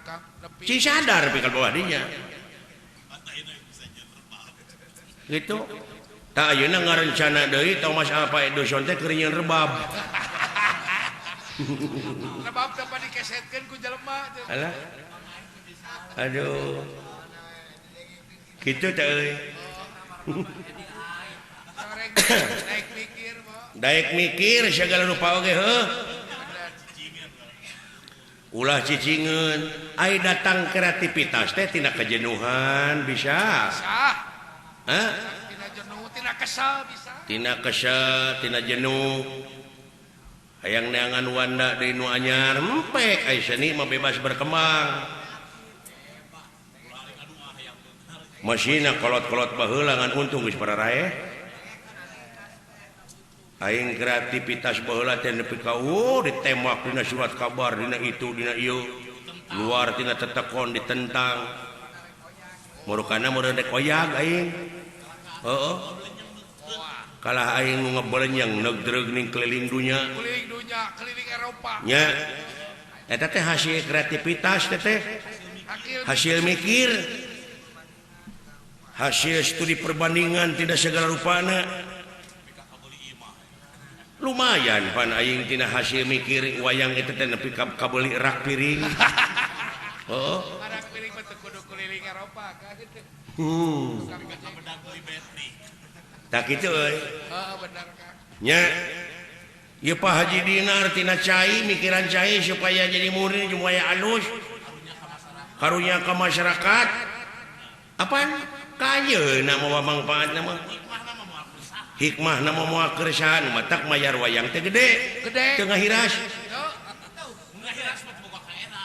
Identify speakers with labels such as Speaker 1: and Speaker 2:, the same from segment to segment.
Speaker 1: Kang.
Speaker 2: Cing sadar pikal bawah dinya. Gitu. Tah ayeuna ngarencana deui Thomas Alva Edison teh keur nyieun rebab.
Speaker 1: Rebab teh dikesetkeun ku jelema.
Speaker 2: Alah. Aduh. Kitu teh euy.
Speaker 1: Daek mikir,
Speaker 2: Daek mikir segala rupa oge heuh. Ulah cicingeun. Ai datang kreativitas teh tina kejenuhan bisa. Hah?
Speaker 1: Tina jenuh, tina kesel bisa.
Speaker 2: Tina kesel, tina jenuh. Hayang neangan wanda deui nu anyar, empek ai seni mah bebas berkembang. Masina kolot-kolot baheula ngan untung geus pararaeh. Aing kreativitas baheula teh nepi ka ditembak dina surat kabar dina itu dina ieu. Luar tina tetekon ditentang. Murukana meureun dek oyag aing. Heeh. Kalah aing nu ngebelenyeng neugdreug ning keliling dunya.
Speaker 1: Keliling dunya, keliling Eropa.
Speaker 2: Nya. Eta teh hasil kreativitas teh teh. Hasil mikir. Hasil studi perbandingan tidak segala rupana. Lumayan pan aing tina hasil mikir wayang eta teh nepi ka kabeuli rak piring. Heeh.
Speaker 1: Rak piring mah teu kudu keliling Eropa kan.
Speaker 2: Tak kitu euy.
Speaker 1: Heeh bener Kang.
Speaker 2: Nya. Ieu Pak Haji Dinar tina cai mikiran cai supaya jadi murni supaya alus. Karunya ka masyarakat. Apaan? Kayeuna mawa mangfaatna mah. Hikmahna mah moal keresahan matak mayar wayang teh gede.
Speaker 1: Gede.
Speaker 2: Teu ngahiras.
Speaker 3: Ngahiras mah boga kaena.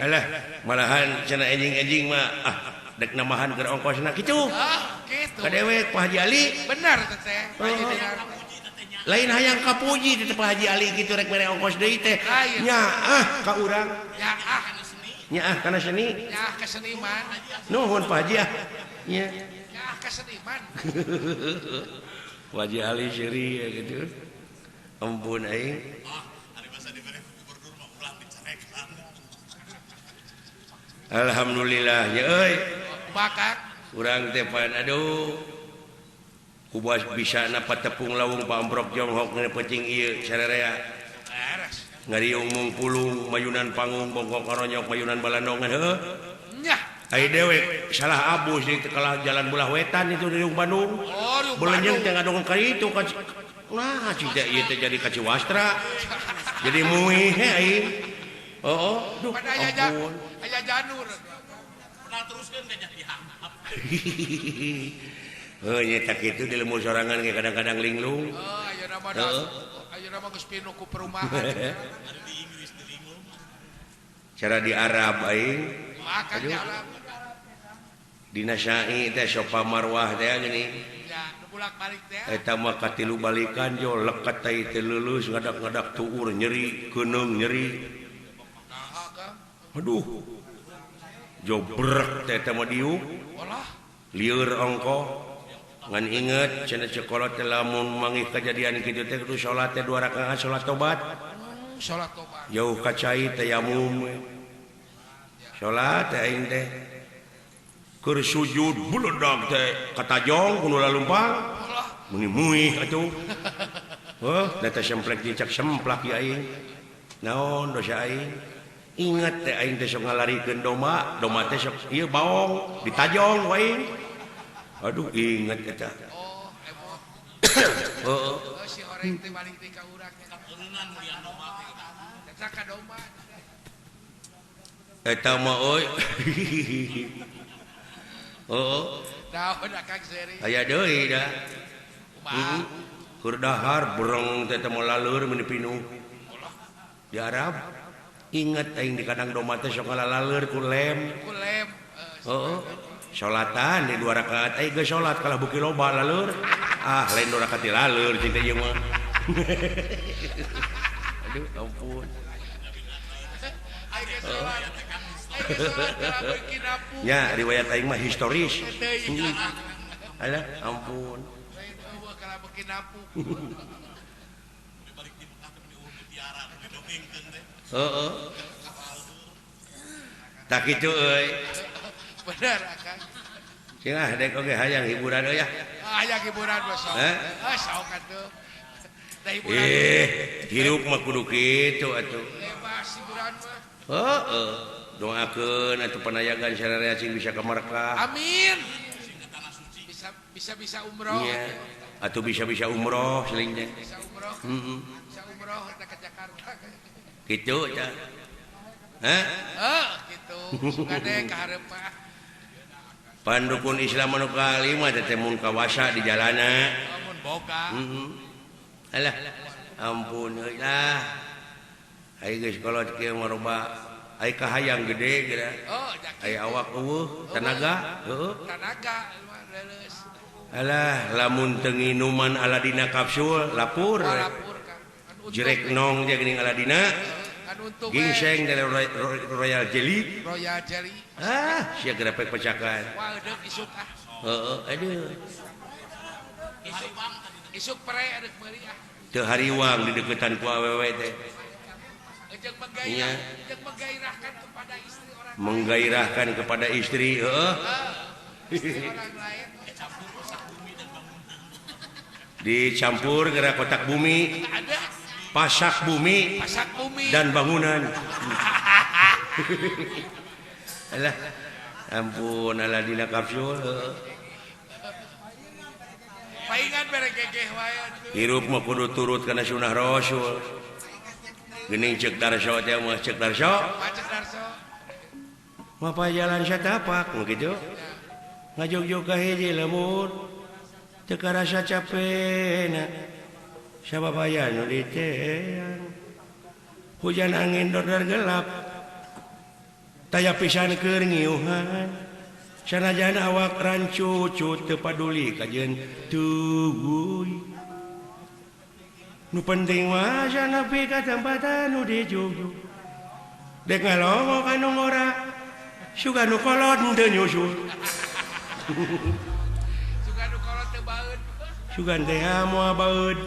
Speaker 2: Alah, malahan cenah enjing-enjing mah ah dek namahan keur ongkosna kitu.
Speaker 1: Ah, kitu.
Speaker 2: Ka dewek Pak Haji Ali.
Speaker 1: Bener teh Pak Haji Dinar.
Speaker 2: Lain hayang kapuji teh Pak Haji Ali kitu rek mere ongkos deui teh. Nyaah ka urang.
Speaker 1: Nyaah.
Speaker 2: Nyaah kana seni.
Speaker 1: Nyaah ka seniman.
Speaker 2: Nuhun Pak Haji ah. Nya.
Speaker 1: Nyaah ka seniman.
Speaker 2: Pak Haji Ali seuri ya gitu. Ampun aing.
Speaker 3: Ah, ari masa dibere ku gubernur mah ulah dicarekan.
Speaker 2: Alhamdulillah ya euy.
Speaker 1: Bakar.
Speaker 2: Urang teh pan aduh. Kubas bisa napa tepung lawung pamprok jonghok ngene peuting ieu sarerea. Ngariung mungpulung mayunan panggung bongkok karonyok mayunan balandongan heuh.
Speaker 1: Nyah.
Speaker 2: Ai dewek salah abus di kalah jalan belah wetan itu di Bandung.
Speaker 1: Oh,
Speaker 2: belenyeng teh ngadongeng ka itu ka nah cida ieu teh jadi ka Ciwastra. Jadi muih he aing. Heeh, duh.
Speaker 1: Ampun. Aya janur.
Speaker 3: Pernah teruskeun ka jadi hangap.
Speaker 2: Heuh nya tak kitu di lembur sorangan ge kadang-kadang linglung.
Speaker 1: Oh, ayeuna mah ayeuna mah geus pinuh ku perumahan.
Speaker 3: Ada di Inggris di linglung.
Speaker 2: Cara di Arab aing.
Speaker 1: Makan di Arab.
Speaker 2: Dina syai teh sopa marwah teh geuning.
Speaker 1: Ya, nu bolak-balik teh.
Speaker 2: Eta mah katilu balikan jo lekat teh teu leuleus ngadak-ngadak tuur nyeri, keuneung nyeri. Aduh. Jobrek teh eta mah diuk. Lieur ongkoh. Ngan inget cenah sekolah teh lamun manggih kejadian kitu teh kudu salat teh 2 rakaat salat tobat.
Speaker 1: Salat tobat.
Speaker 2: Jauh ka cai tayamum. Salat teh aing teh. Keur sujud beledag teh katajong kudu lalumpang. Meuni muih atuh. Heuh, da teh semplek dicak semplak ieu aing. Naon dosa aing? Ingat teh aing teh sok ngalarikeun domba, domba teh sok ieu baong ditajong wae. Aduh ingat eta.
Speaker 1: Oh, heboh.
Speaker 2: Heeh.
Speaker 1: Si horeng teh balik deui ka urang teh
Speaker 3: turunan mulian domba teh.
Speaker 1: Eta ka domba.
Speaker 2: Eta mah euy. Heeh.
Speaker 1: Naon Akang Seri?
Speaker 2: Aya deui da.
Speaker 1: Kumaha?
Speaker 2: Keur dahar bereng teh teh laleur meuni pinuh. Di Arab ingat aing di kandang domba teh sok ngalaleur ku lem.
Speaker 1: Ku lem.
Speaker 2: Heeh. Salatan di 2 rakaat aing geus salat kalah beuki loba laleur. Ah, lain 2 rakaat laleur cing teh ieu mah. Aduh, ampun. Ya, riwayat aing mah historis. Alah, ampun. Heeh. Tak kitu euy.
Speaker 1: Bener akang.
Speaker 2: Cenah dek oge hayang hiburan euy ya.
Speaker 1: Hayang hiburan mah sok. Heh sok atuh. Da hiburan.
Speaker 2: Hirup mah kudu kitu atuh.
Speaker 1: Bebas hiburan mah.
Speaker 2: Heeh. Doakeun atuh panayagan sararea cing bisa ka Makkah.
Speaker 1: Amin. Bisa-bisa umroh.
Speaker 2: Iya. Atuh bisa-bisa umroh seling teh.
Speaker 1: Bisa umroh.
Speaker 2: Heeh.
Speaker 1: Bisa umroh ke Jakarta.
Speaker 2: Kitu tah. Hah?
Speaker 1: Heeh, kitu. Sugane ka hareup mah.
Speaker 2: Pandukun Islam anu kalima teh mun kawasa di jalana.
Speaker 1: Mun boga.
Speaker 2: Heeh. Alah, ampun euy lah. Ai geus kolot kieu mah loba ai kahayang gede geura.
Speaker 1: Oh,
Speaker 2: ai awak eueuh tanaga, heueuh.
Speaker 1: Tanaga leuleus.
Speaker 2: Alah, lamun teu nginuman Aladina kapsul lapur.
Speaker 1: Lapur kan.
Speaker 2: Jerek nong je geuning Aladina. Gingseng dari Royal Jelly.
Speaker 1: Royal Jelly.
Speaker 2: Ah, sia gerepek pecakan.
Speaker 1: Wah, deuk isuk ah.
Speaker 2: Heeh, aduh.
Speaker 1: Isuk pere deuk meuli ah.
Speaker 2: Teu hariwang di deukeutan ku awewe teh.
Speaker 1: Jeung menggairahkan kepada istri orang lain.
Speaker 2: Menggairahkan kepada istri, heeh.
Speaker 1: Istri orang lain.
Speaker 2: Dicampur geura kotak bumi.
Speaker 1: Ada.
Speaker 2: Pasak bumi, dan bangunan. Alah, ampun Aladina kapsul.
Speaker 1: Paingan bere gegeh wae atuh.
Speaker 2: Hirup mah kudu turut kana sunah Rasul. Geuning ceuk Darso teh mah ceuk Darso.
Speaker 1: Ceuk Darso.
Speaker 2: Mapa jalan satapak mah kitu. Ngajogjog ka hiji lembur. Teu karasa capena. Sababaya nu diteang hujan angin dordor gelap taya pisan keur ngiuhan sanajan awak rancucut teu paduli kajeun teuy nu penting mah nepi ka tempatan nu dijugjug dek ngalongok anu ngora sugan nu kolot teu nyusul
Speaker 1: sugan nu kolot teu baeud
Speaker 2: sugan teh moal baeud.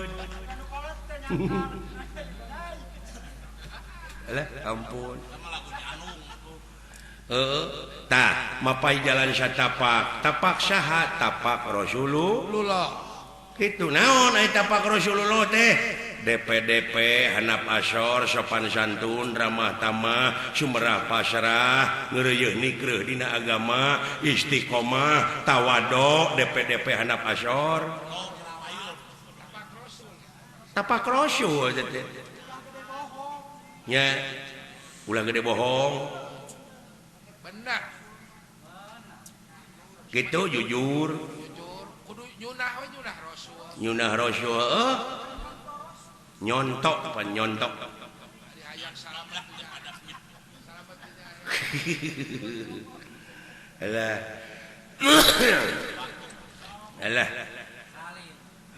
Speaker 2: Alah, ampun. Heeh, tah mapai jalan satapak, tapak saha, tapak Rasulullah. Kitu naon ai tapak Rasulullah teh? DPDP handap asor, sopan santun, ramah tamah, sumerah pasrah, ngeureuyeuh nikreuh dina agama, istiqomah, tawado, DPDP handap asor. Tapak Rasul teh. Nya ulah gede bohong.
Speaker 1: Benar.
Speaker 2: Gitu jujur.
Speaker 1: Jujur kudu nyunah we nyunah Rasul.
Speaker 2: Nyunah Rasul heuh. Nyontok pan nyontok.
Speaker 1: Hayang salamet salamet.
Speaker 2: Alah. Alah.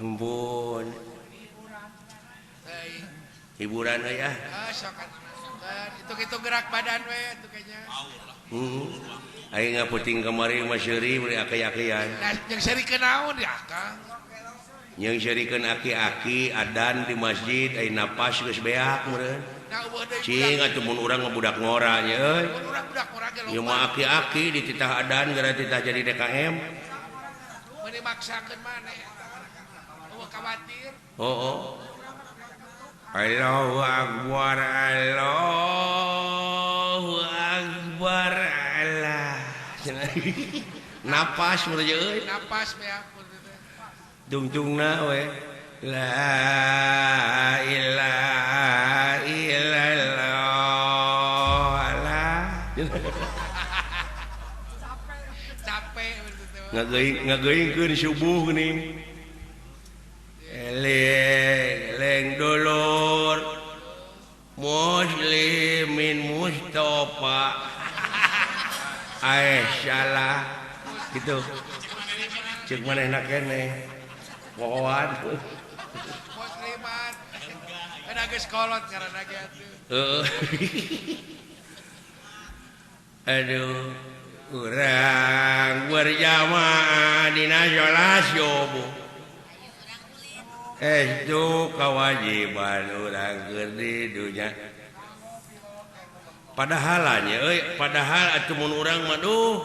Speaker 2: Ampun. Hiburan we ah.
Speaker 1: Sok itu gerak badan we atuh kayaknya.
Speaker 2: Heeh. Aing ngaputing kamari mah seuri meuli aki-akian.
Speaker 1: Nah, jeung seurikeun naon ya Akang?
Speaker 2: Jeung seurikeun aki-aki adan di masjid ai napas geus beak meureun. Cing atuh mun urang mah budak ngora nya euy.
Speaker 1: Mun urang budak ngora ge loba.
Speaker 2: Ieu mah aki-aki dititah adan gara titah jadi DKM.
Speaker 1: Meuni maksakeun maneh. Eueuh khawatir.
Speaker 2: Heeh. Allahu Akbar, Allahu Akbar, Allah. Napas mun euy.
Speaker 1: Napas beak mun teh.
Speaker 2: Dungtungna we. La ilaha illallah. Allah.
Speaker 1: Capek
Speaker 2: ngageuingkeun subuh geuning. Eleng dulur muslimin Mustafa salah gitu cek manehna keneh pohoan
Speaker 1: musliman kan geus kolot ngaranna ge atuh.
Speaker 2: Aduh urang berjamaah dina salat subuh estu kewajiban urang keur di dunya. Padahalnya euy, padahal atuh mun urang mah duh.